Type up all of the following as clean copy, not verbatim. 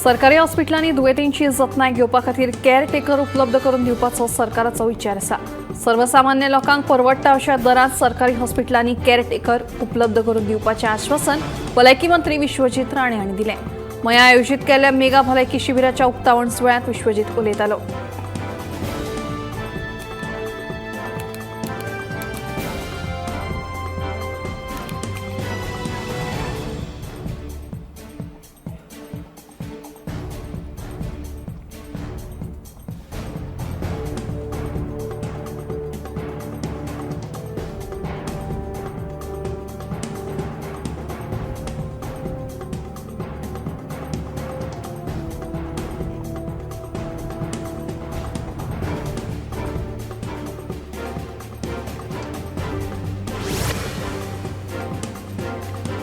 सरकारी हॉस्पिटलांनी दुयेंतींची जतनाय घेवपा खातीर केअरटेकर उपलब्ध करून दिवपाचो सरकाराचो विचार आसा। सर्वसामान्य लोकांक परवडटा अशा दरांत सरकारी हॉस्पिटलांनी केअरटेकर उपलब्ध करून दिवपाचें आश्वासन भलायकी मंत्री विश्वजीत राणे हांणी दिलें। मयां आयोजीत केल्ल्या मेगा भलायकी शिबिराच्या उक्तावण सुवाळ्यांत विश्वजीत उलयतालो।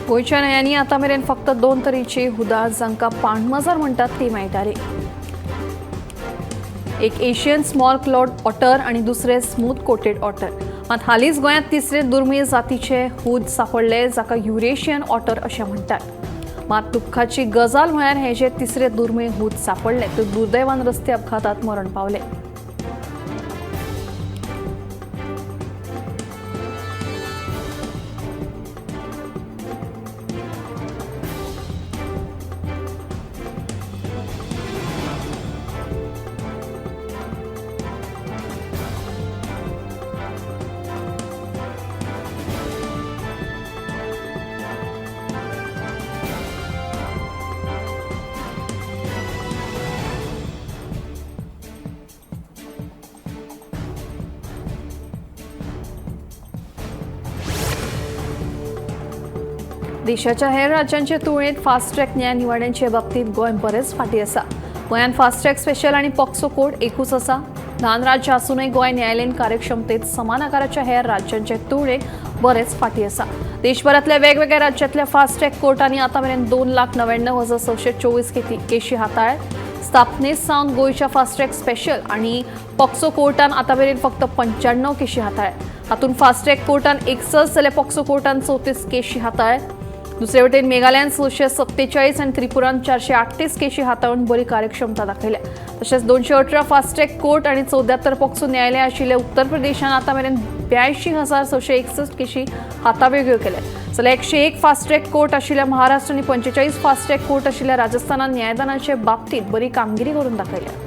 गोंयच्या न्हंयांनी आतां मेरेन फक्त 2 तरेची हुदा जांकां पाणमाजर म्हणटात ती मेळटाली। एक एशियन स्मॉल क्लॉड ऑटर आनी दुसरे स्मूथ कोटेड ऑटर। मात हालींच गोंयांत तिसरे दुर्मीळ जातीचे हूद सापडले जाका युरेशियन ऑटर अशें म्हणटात। मात दुख्खाची गजाल म्हळ्यार हे जे तिसरे दुर्मीळ हूद सापडले ते दुर्दैवान रस्ते अपघातात मरण पावले। देशाच्या हेर राज्यांचे तुळेंत फास्ट ट्रॅक न्याय निवाड्यांचे बाबतींत गोंय बरेंच फाटीं आसा। गोंयांत फास्ट ट्रॅक स्पेशल आनी पॉक्सो कोड एकूच आसा। ल्हान राज्य आसूनय गोंय न्यायालयीन कार्यक्षमतेत समान आकाराच्या हेर राज्यांचे तुळेंत बरेंच फाटीं आसा। देशभरांतल्या वेगवेगळ्या राज्यांतल्या फास्ट ट्रॅक कोर्टांनी आतां मेरेन 2,99,624 केशी हाताळ्यात। स्थापने सावन गोंयच्या फास्ट ट्रॅक स्पेशल आनी पॉक्सो कोर्टान आतां मेरेन फक्त 95 केशी हाताळ्यात। हातूंत फास्ट ट्रॅक कोर्टान 61 जाल्यार पॉक्सो कोर्टान 34 केशी हाताळ्यात। दुसरे वटेन मेघालयान 647 आनी त्रिपुरान 438 केशी हाताळून बरी कार्यक्षमता दाखयल्या। तशेंच 218 फास्ट ट्रॅक कोर्ट आनी 74 पॉक्सो न्यायालय आशिल्ल्या उत्तर प्रदेशान आतां मेरेन 82,661 केशी हातावेगळ्यो केल्या। जाल्यार 101 फास्ट ट्रॅक कोर्ट आशिल्ल्या महाराष्ट्र आनी 45 फास्ट ट्रॅक कोर्ट आशिल्ल्या राजस्थानान न्यायदानाचे बाबतींत बरी कामगिरी करून दाखयल्या।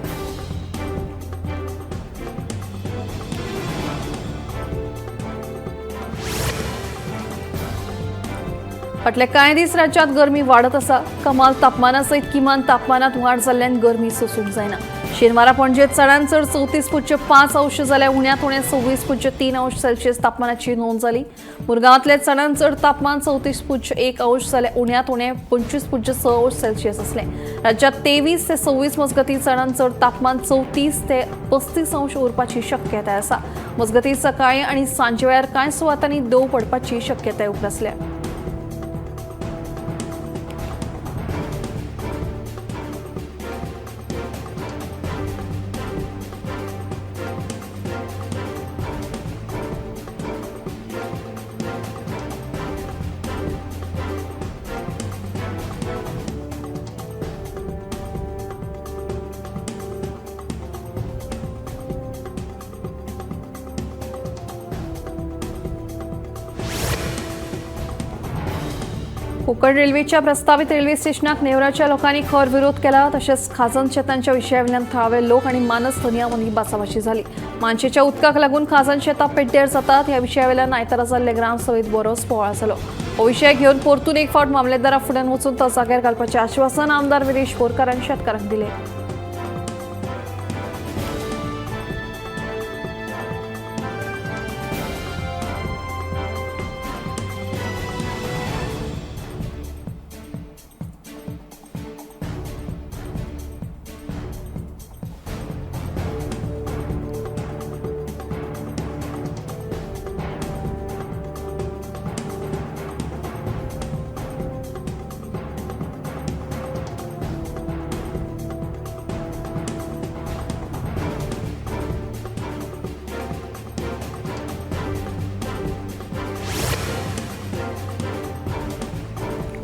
फाटले कांय दीस राज्यांत गरमी वाडत आसा। कमाल तापमाना सयत किमान तापमानात वाड जाल्ल्यान गरमी सोसूंक जायना। शेनवारा पणजेत चडांत चड 34.5 अंश जाल्यार उण्यांत उणें 26.3 अंश सेल्सियस तापमानाची नोंद जाली। मुरगांवांतलें चडांत चड तापमान 34.1 अंश जाल्यार उण्यांत उणें 25.6 अंश सेल्सियस आसलें। राज्यांत 23 ते 26 मजगतीं चडांत चड तापमान 34 ते 35 अंश उरपाची शक्यताय आसा। मजगतीं सकाळीं आनी सांजे वेळार कांय सुवातांनी दंव पडपाची शक्यताय उप्रासल्या। कोकण रेल्वेच्या प्रस्तावित रेल्वे स्टेशनाक नेवराच्या लोकांनी खर विरोध केला। तशेंच खाजन शेतांच्या विशयावयल्यान थळावे लोक आनी मानस धनयां मदीं बाचाबाची जाली। मानशेच्या उदकाक लागून खाजन शेतां पेड्ड्यार जातात ह्या विशयावयल्यान आयतारा जाल्ले ग्रामसभेंत बरोच बोवाळ जालो। हो विशय घेवन परतून एक फावट मामलेदारा फुड्यान वचून तो जाग्यार घालपाचें आश्वासन आमदार विरेश बोरकारान शेतकारांक दिलें।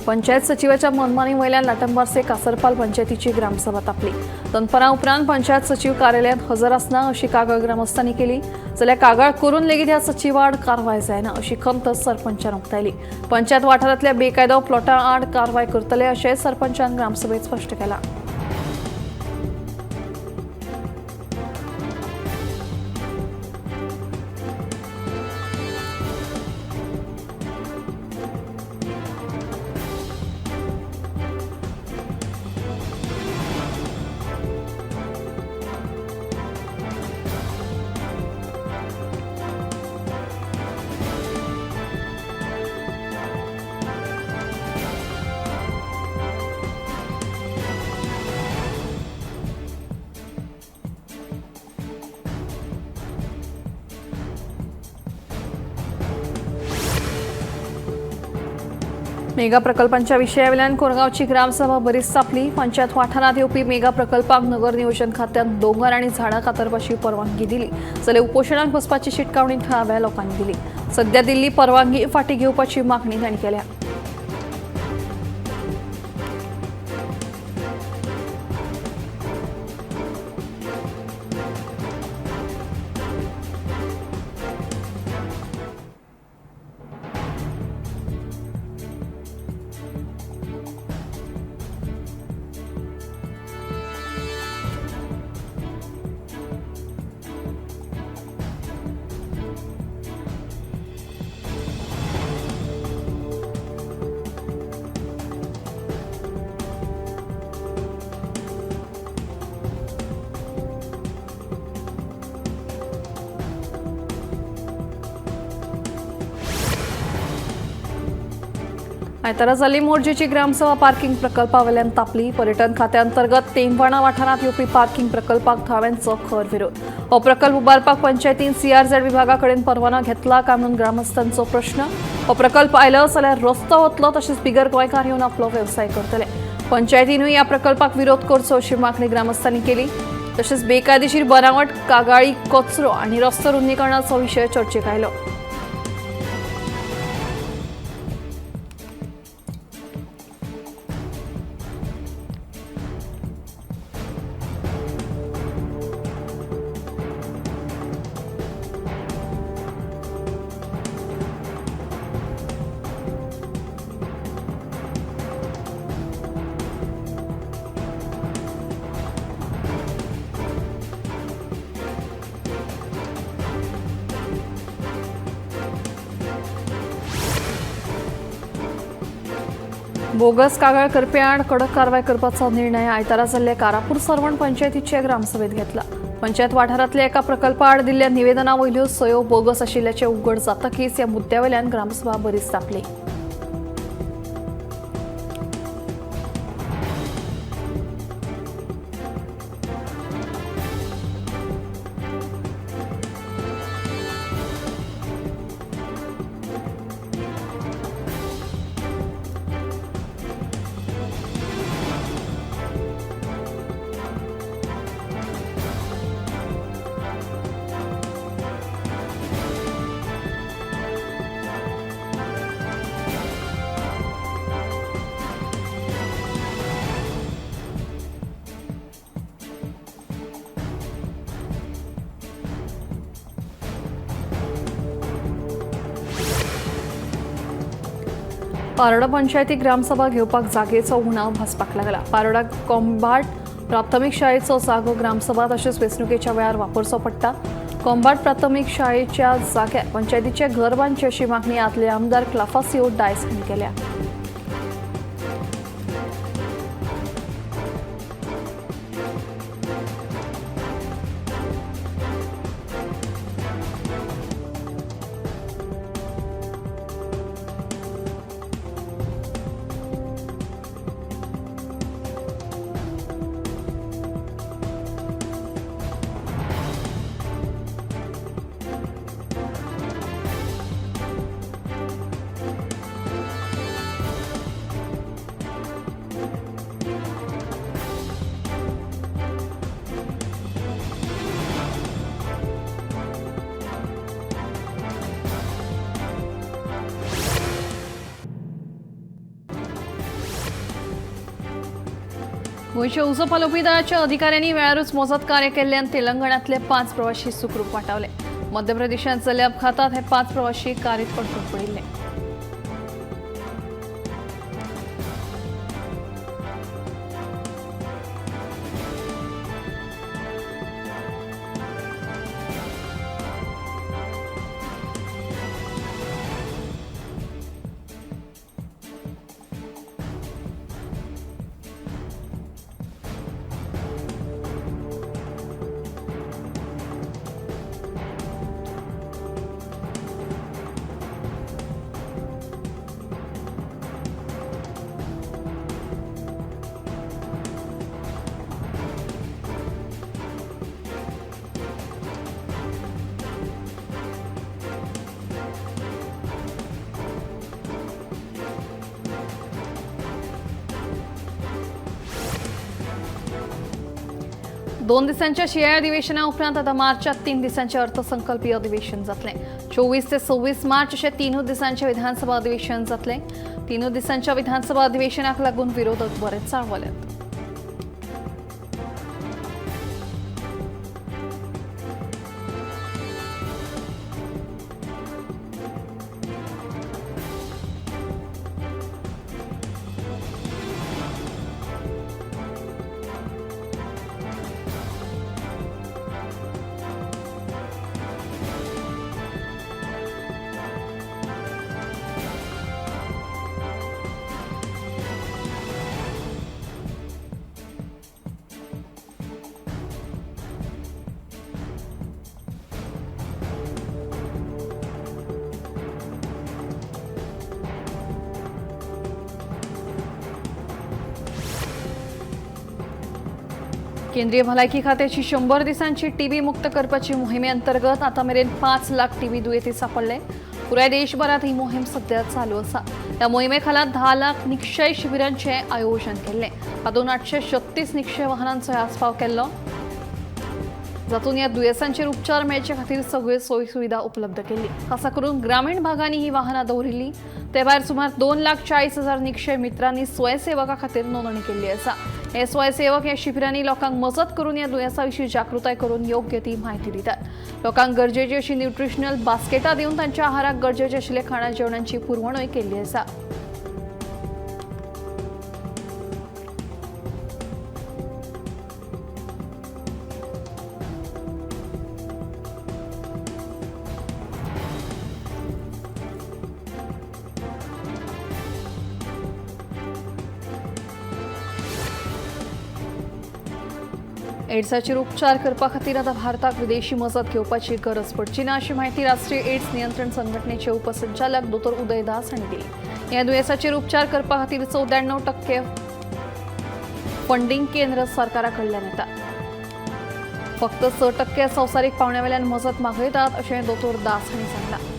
पंचायत सचिवाच्या मनमानी वयल्यान लाटंबार्से कासरपाल पंचायतीची ग्रामसभा तापली. दनपरा उपरांत पंचायत सचिव कार्यालयांत हजर आसना अशी कागाळ ग्रामस्थांनी केली. जाल्यार कागाळ करून लेगीत ह्या सचिवाआड कारवाय जायना अशी खंत सरपंचान उक्तायली. पंचायत वाठारांतल्या बेकायदो प्लॉटां आड कारवाय करतले अशें सरपंचान ग्रामसभेत स्पश्ट केलां. मेगा प्रकल्पांच्या विशयावेल्यान कोरगांवची ग्रामसभा बरीच तापली. पंचायत वाठारांत येवपी मेगा प्रकल्पांक नगर नियोजन खात्यान दोंगर आनी झाडां कातरपाची परवानगी दिली जाल्यार उपोशणाक बसपाची शिटकावणी थळाव्या लोकांनी दिली. सध्या दिल्ली परवानगी फाटीं घेवपाची मागणी तांणी केल्या. आयतारा जाल्ली मोरजेची ग्रामसभा पार्किंग प्रकल्पावेल्यान तापली. पर्यटन खात्यांतर्गत तेमवाणा वाठारांत येवपी पार्किंग प्रकल्पाक थळाव्यांचो खर विरोध. हो प्रकल्प उबारपाक पंचायतीन सीआरझेड विभागा कडेन परवानो घेतला काय म्हणून ग्रामस्थांचो प्रश्न. हो प्रकल्प आयलो जाल्यार रस्तो वतलो तशेंच बिगर गोंयकार येवन आपलो वेवसाय करतले. पंचायतीनूय ह्या प्रकल्पाक विरोध करचो अशी मागणी ग्रामस्थांनी केली. तशेंच बेकायदेशीर बनावट, कागाळी, कचरो आनी रस्तो रुंदीकरणाचो विशय चर्चेक आयलो. बोगस कागाळ करप्यांआड कडक कारवाय करपाचो निर्णय आयतारा जाल्ल्या कारापूर सर्वण पंचायतीच्या ग्रामसभेत घेतला. पंचायत वाठारांतल्या एका प्रकल्पाआड दिल्ल्या निवेदना वयल्यो सयो बोगस आशिल्ल्याचें उगड जातकीच ह्या मुद्द्यावेल्यान ग्रामसभा बरीच तापली. पारोडा पंचायती ग्रामसभा घेवपाक जागेचो उणाव भासपाक लागला. पारोडा कोंबाट प्राथमीक शाळेचो जागो ग्रामसभा तशेंच वेंचणुकेच्या वेळार वापरचो पडटा. कोंबाट प्राथमीक शाळेच्या जाग्यार पंचायतीचें घर बांदचें अशी मागणी आदले आमदार क्लाफासियो डायस हांणी केल्या. गोंयच्या उजो पालोवपी दळाच्या अधिकाऱ्यांनी वेळारूच मजत कार्य केल्ल्यान तेलंगणातले 5 प्रवाशी सुखरूप वाटावले. मध्य प्रदेशांत जाल्ल्या अपघातात हे 5 प्रवाशी कारीत अडकून पडिल्ले. दोन दिसांच्या शिंयाळी अधिवेशना उपरांत आता मार्चात 3 दिसांचे अर्थसंकल्पीय अधिवेशन जातलें. 24 ते 26 मार्च अशें 3 दिसांचे विधानसभा अधिवेशन जातलें. 3 दिसांच्या विधानसभा अधिवेशनाक लागून विरोधक बरेच चाळवल्यात. केंद्रीय भलायकी खात्याची 100 दिसांची टीबी मुक्त करपाची मोहिमे अंतर्गत आता मेरेन 5 लाख टीबी दुयेंती सापडले. पुराय देशभरात ही मोहीम सध्या चालू आसा. ह्या मोहिमे खाला 10 लाख निक्षय शिबिरांचे आयोजन केल्लें. हातूंत 836 निक्षय वाहनांचो आस्पाव केल्लो, जातून ह्या दुयेंसांचेर उपचार मेळचे खातीर सगळ्यो सोयी सुविधा उपलब्ध केल्ली. खासा करून ग्रामीण भागांनी ही वाहनां दवरिल्ली. ते भायर सुमार 2,40,000 निक्षय मित्रांनी स्वयंसेवका खातीर नोंदणी केल्ली आसा. हे स्वयंसेवक ह्या शिबिरांनी लोकांक मजत करून ह्या दुयेंसा विशीं जागृताय करून योग्य ती म्हायती दितात. लोकांक गरजेची अशी न्युट्रिशनल बास्केटां दिवन तांच्या आहाराक गरजेचे आशिल्ले खाणा जेवणांची पुरवणूय केल्ली आसा. एड्साचेर उपचार करपा खातीर आतां भारताक विदेशी मजत घेवपाची गरज पडची ना अशी म्हायती राष्ट्रीय एड्स नियंत्रण संघटनेचे उपसंचालक दोतोर उदय दास हांणी दिली. ह्या दुयेंसाचेर उपचार करपा खातीर 94% फंडींग केंद्र सरकारा कडल्यान येता. फक्त 6% संवसारीक पावण्या वेल्यान मजत मागयतात अशें दोतोर दास हांणी सांगलां.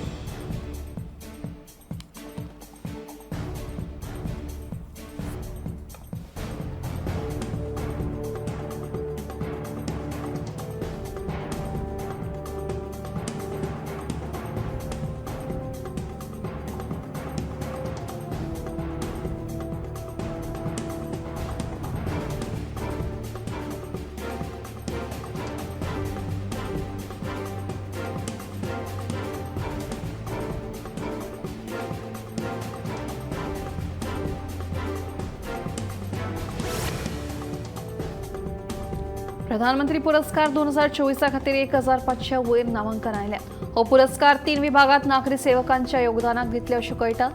प्रधानमंत्री पुरस्कार 2024 खातीर 1500 वयर नामांकन आयल्या. हो पुरस्कार 3 विभागात नागरी सेवकांच्या योगदानाक दितले अशें कळटा.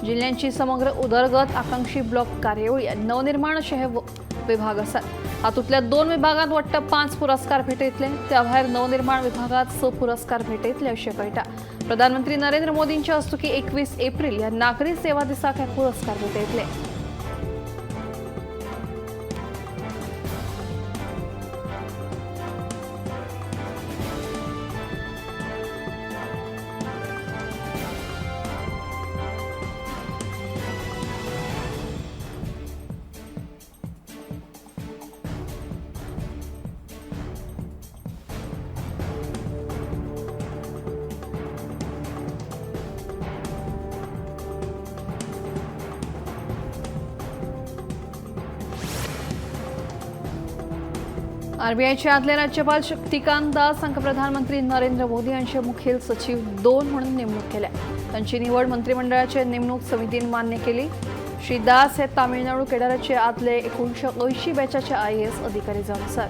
जिल्ल्यांची समग्र उदरगत, आकांक्षी ब्लॉक कार्यावळी आनी नवनिर्माण अशे हे विभाग आसात. हातूंतल्या 2 विभागात वट्ट 5 पुरस्कार भेटयतले. त्या भायर नवनिर्माण विभागात 6 पुरस्कार भेटयतले अशें कळटा. प्रधानमंत्री नरेंद्र मोदींच्या हस्तुकी 21 एप्रिल ह्या नागरी सेवा दिसाक हे पुरस्कार भेटयतले. आरबीआयचे आदले राज्यपाल शक्तिकांत दास हांकां प्रधानमंत्री नरेंद्र मोदी हांचे मुखेल सचीव 2 म्हणून नेमणूक केल्या. तांची निवड मंत्रिमंडळाचे नेमणूक समितीन मान्य केली. श्री दास हे तामिळनाडू केडराचे आदले 1980 बॅचाचे IAS अधिकारी जावन आसात.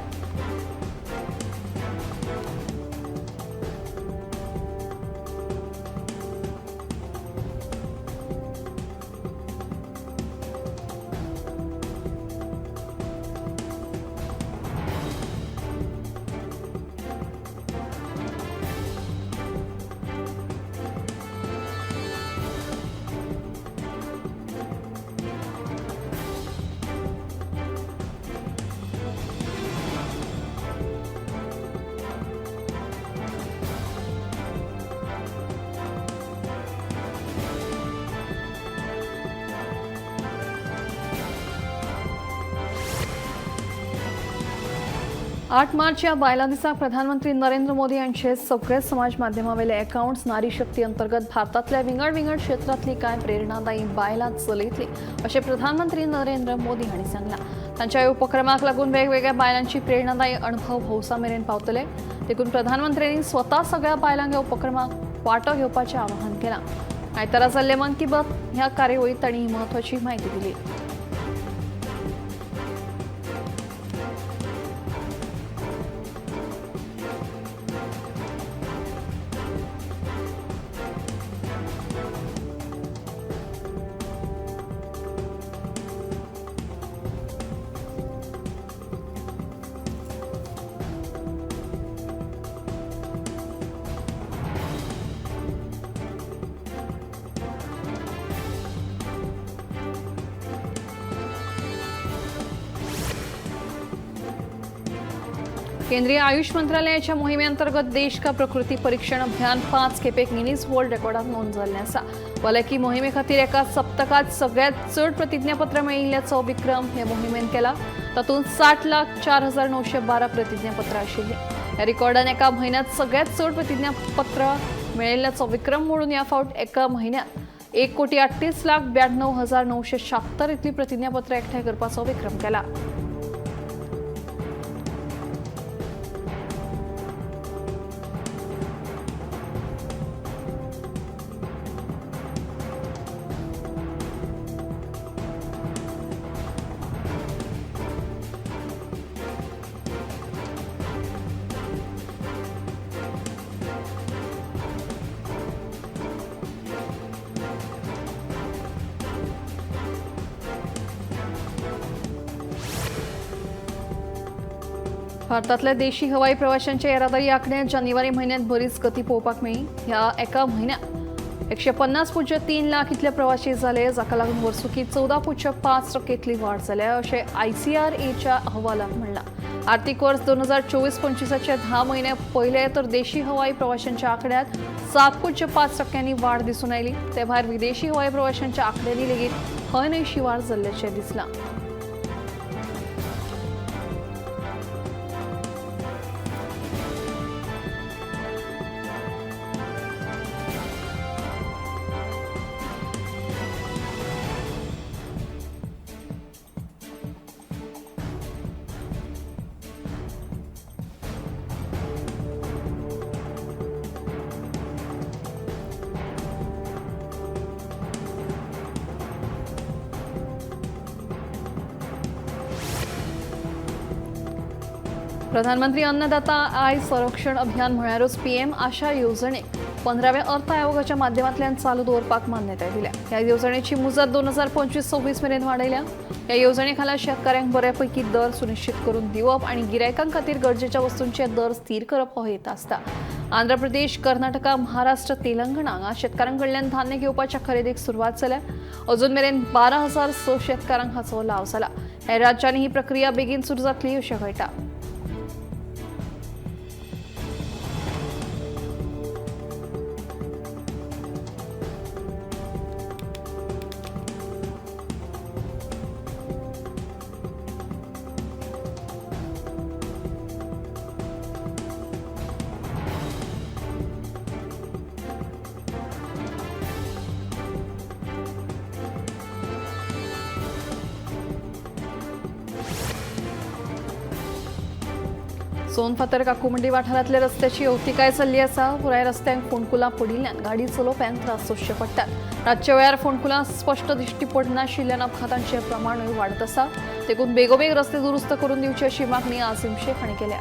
आठ मार्च ह्या बायलां दिसा प्रधानमंत्री नरेंद्र मोदी हांचे सगळे समाज माध्यमावेले अकाउंट्स नारी शक्ती अंतर्गत भारतांतल्या विंगड विंगड क्षेत्रांतली कांय प्रेरणादायी बायलां चलयतली अशें प्रधानमंत्री नरेंद्र मोदी हांणी सांगलां. तांच्या उपक्रमाक लागून वेगवेगळ्या बायलांची प्रेरणादायी अणभव भौसा मेरेन पावतले. देखून प्रधानमंत्र्यांनी स्वता सगळ्या बायलांक ह्या उपक्रमाक वांटो घेवपाचें आवाहन केलां. आयतारा जाल्ले मन की बात ह्या कार्यावळींत तांणी ही म्हत्वाची म्हायती दिली. केंद्रीय आयुष मंत्रालयाच्या मोहिमेअंतर्गत देश का प्रकृती परीक्षण अभियान 5 खेपेक गिनीज वर्ल्ड रेकॉर्डात नोंद जाल्लें आसा. भलायकी मोहिमे खातीर एका सप्तकात सगळ्यात चड प्रतिज्ञापत्र मेळिल्ल्याचो विक्रम हे मोहिमेन केला. तातूंत 60,04,912 प्रतिज्ञापत्र आशिल्लीं. ह्या रेकॉर्डान एका म्हयन्यांत सगळ्यात चड प्रतिज्ञापत्र मेळिल्ल्याचो विक्रम मोडून ह्या फावट एका म्हयन्यांत 1,38,92,976 इतली प्रतिज्ञापत्र एकठांय करपाचो विक्रम केला. भारतातल्या देशी हवाई प्रवाशांच्या येरादारी आंकड्यात जानेवारी म्हयन्यात बरीच गती पळोवपाक मेळ्ळी. ह्या एका म्हयन्यात 150.3 लाख इतले प्रवासी जाले, जाका लागून वर्सुकी 14.5% इतली वाड जाल्या अशें ICRAच्या अहवालात म्हणलां. आर्थिक वर्स 2024-25 10 म्हयने पयले तर देशी हवाई प्रवाशांच्या आंकड्यात 7.5% वाड दिसून आयली. ते भायर विदेशी हवाई प्रवाशांच्या आंकड्यांनी लेगीत हय न्हयशी वाड जाल्ल्याचें दिसलां. प्रधानमंत्री अन्नदाता I संरक्षण अभियान म्हळ्यारूच PM आशा येवजणेक 15व्या अर्थ आयोगाच्या माध्यमांतल्यान चालू दवरपाक मान्यताय दिल्या. ह्या येवजणेची मुजत 2025-26 मेरेन वाडयल्या. ह्या येवजणे खाला शेतकऱ्यांक बऱ्यापैकी दर सुनिश्चित करून दिवप आनी गिरायकां खातीर गरजेच्या वस्तूंचे दर स्थिर करप हो हेत आसता. आंध्र प्रदेश, कर्नाटका, महाराष्ट्र, तेलंगणा हांगा शेतकारां कडल्यान धान्य घेवपाच्या खरेदीक सुरवात जाल्या. अजून मेरेन 12,006 शेतकारांक हाचो लाव जाला. ह्या राज्यांनी ही प्रक्रिया बेगीन सुरू जातली अशें कळटा. सोनफातर काकुमंडी वाठारांतल्या रस्त्याची अवतिकाय जाल्ली आसा. पुराय रस्त्यांक फोंडकुलां पडिल्ल्यान गाडी चलोवप्यांक त्रास सोंसचे पडटात. रातच्या वेळार फोंडकुलां स्पश्ट दिश्टी पडनाशिल्ल्यान अपघातांचें प्रमाणूय वाडत आसा. देखून बेगोबेग रस्ते दुरुस्त करून दिवचे अशी मागणी आझिम शेख हांणी केल्या.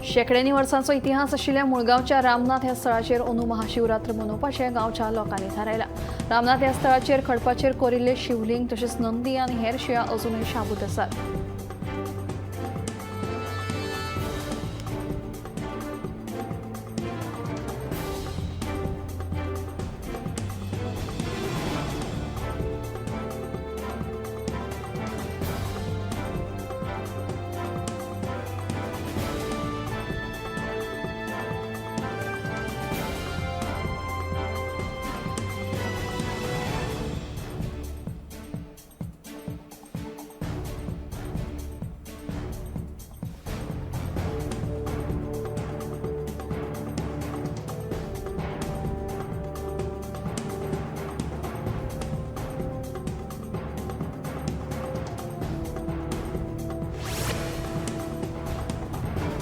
शेंकड्यांनी वर्सांचो इतिहास आशिल्ल्या मुळगांवच्या रामनाथ ह्या स्थळाचेर अंदू महाशिवरात्र मनोवपाचें गांवच्या लोकांनी थारायलां. रामनाथ ह्या स्थळाचेर खडपाचेर कोरिल्ले शिवलिंग तशेंच नंदी आनी हेर शिळा अजुनूय शाबूत आसात.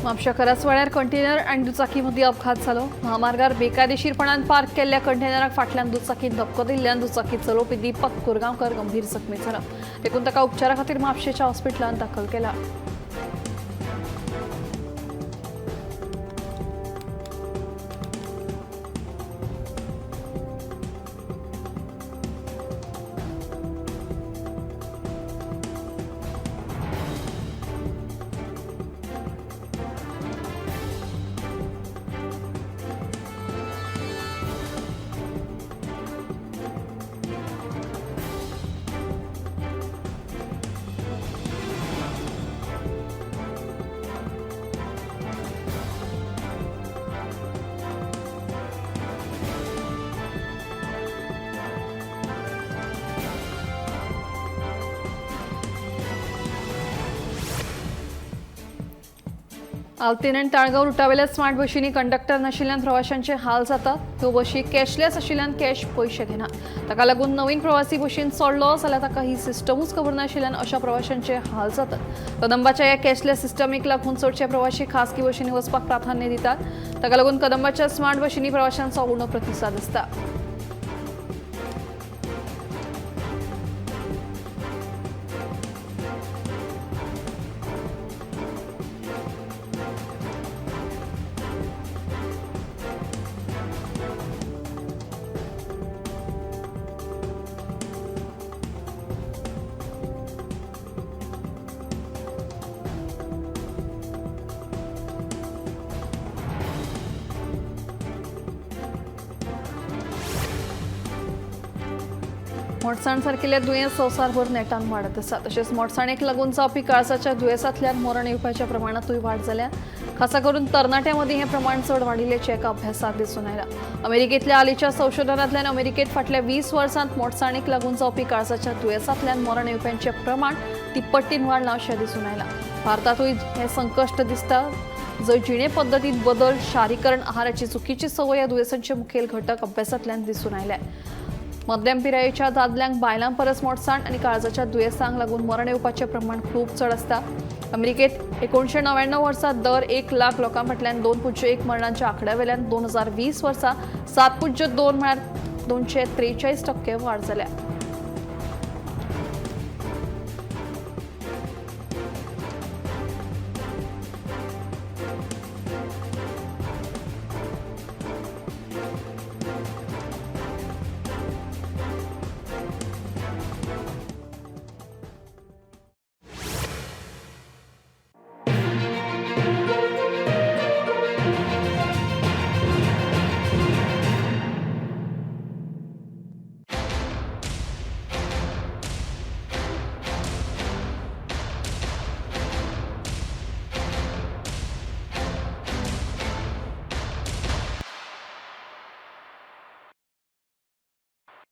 म्हापशा करासवाड्यार कंटेनर आनी दुचाकी मदीं अपघात जालो. महामार्गार बेकायदेशीरपणान पार्क केल्ल्या कंटेनराक फाटल्यान दुचाकीन धपको दिल्ल्यान दुचाकी चलोवपी दीपक कोरगांवकर गंभीर जखमी जालो. देखून ताका उपचारा खातीर म्हापशेच्या हॉस्पिटलांत दाखल केला. आल्तीन आनी ताळगांव रुटावेल्या स्मार्ट बशींनी कंडक्टर नाशिल्ल्यान प्रवाशांचे हाल जातात. ह्यो बशी कॅशलेस आशिल्ल्यान कॅश पयशे घेना. ताका लागून नवीन प्रवासी बशीन चडलो जाल्यार ताका ही सिस्टमूच खबर नाशिल्ल्यान अशा प्रवाशांचे हाल जातात. कदंबाच्या ह्या कॅशलेस सिस्टमीक लागून चडशे प्रवासी खासगी बशींनी वचपाक प्राधान्य दितात. ताका लागून कदंबाच्या स्मार्ट बशींनी प्रवाशांचो उणो प्रतिसाद आसता. मोटसाण सारकिल्ले दुयेंस संवसारभर नेटान वाडत आसा. तशेंच मोटसाणेक लागून जावपी काळजाच्या दुयेंसांतल्यान मरण येवपाच्या प्रमाणांतूय वाड जाल्या. खासा करून तरणाट्यां मदीं हें प्रमाण चड वाडिल्ल्याचें एका अभ्यासांत दिसून आयलां. अमेरिकेंतल्या हालींच्या संशोधनांतल्यान अमेरिकेंत फाटल्या 20 वर्सांत मोटसाणेक लागून जावपी काळजाच्या दुयेंसांतल्यान मरण येवप्यांचें प्रमाण तिप्पटीन वाडलां अशें दिसून आयलां. भारतांतूय हें संकश्ट दिसता, जंय जिणे पद्दतींत बदल, शारीकरण, आहाराची चुकीची संवय ह्या दुयेंसांचे मुखेल घटक अभ्यासांतल्यान दिसून आयले. मध्यम पिरायेच्या दादल्यांक बायलां परस मोटसाण आनी काळजाच्या दुयेंसांक लागून मरण येवपाचें प्रमाण खूब चड आसता. अमेरिकेंत 1999 वर्सा दर 1 लाख लोकां फाटल्यान 2.1 मरणांच्या आंकड्या वेल्यान 2020 वर्सा 7.2 म्हळ्यार 243% वाड जाल्या.